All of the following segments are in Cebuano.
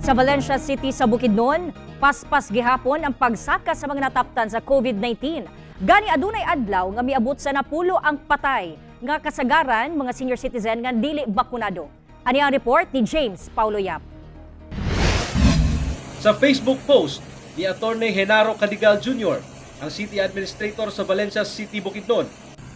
Sa Valencia City sa Bukidnon, paspas gihapon ang pagsaka sa mga nataptan sa COVID-19. Gani adunay adlaw nga miabot sa 10 ang patay nga kasagaran mga senior citizen nga dili bakunado. Ani ang report ni James Paulo Yap. Sa Facebook post ni Attorney Genaro Cadigal Jr., ang City Administrator sa Valencia City, Bukidnon,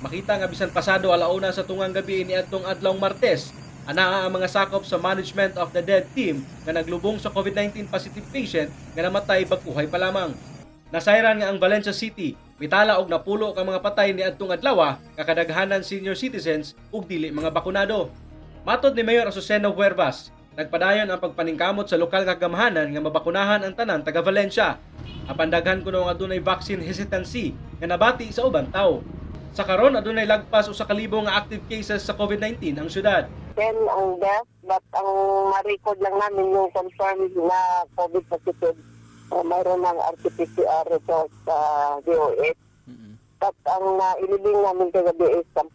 makita nga bisan pasado alauna sa tungang gabi ni adtong adlawng Martes, anaa ang mga sakop sa Management of the Dead team nga naglubong sa COVID-19 positive patient nga namatay bag-uhay pa lamang. Nasayran nga ang Valencia City mitala og 10 ka mga patay ni adtong adlaw nga kadaghanan senior citizens ug dili mga bakunado. Matod ni Mayor Azucena Huervas, nagpadayon ang pagpaningkamot sa lokal nga gamhanan nga mabakunahan ang tanan taga Valencia. Apan daghan kuno nga adunay vaccine hesitancy nga nabati sa ubang tawo. Sa karon, adunay lagpas 1,000 nga active cases sa COVID-19 ang syudad. 10 ang death, but ang ma-record lang namin yung confirmed na COVID positive, mayroon ng RT-PCR result sa DOH. But ang nailibing namin kagabi is 10.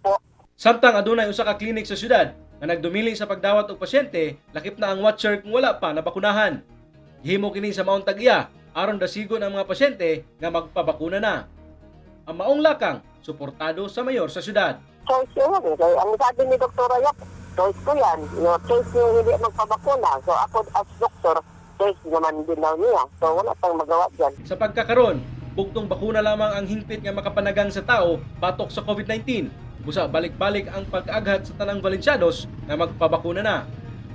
Samtang adunay usa ka clinic sa syudad nga nagdumili sa pagdawat og pasyente, lakip na ang watcher kung wala pa nabakunahan. Gihimo kini sa maong tag-iya aron dasigon ang mga pasyente nga magpabakuna na. Ang maong lakang suportado sa mayor sa syudad. Choice yun. Kaya ang sabi ni Dr. Rayak, choice ko yan. Yung choice yung hindi magpabakuna. So ako as doctor, choice naman din daw niya. So wala tayong magawa dyan. Sa pagkakaron, bugtong bakuna lamang ang hingpit nga makapanagang sa tao batok sa COVID-19. Busa balik-balik ang pag-aghat sa tanang Valencianos nga magpabakuna na.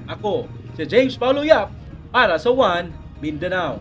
Ako, si James Paulo Yap para sa One Mindanao.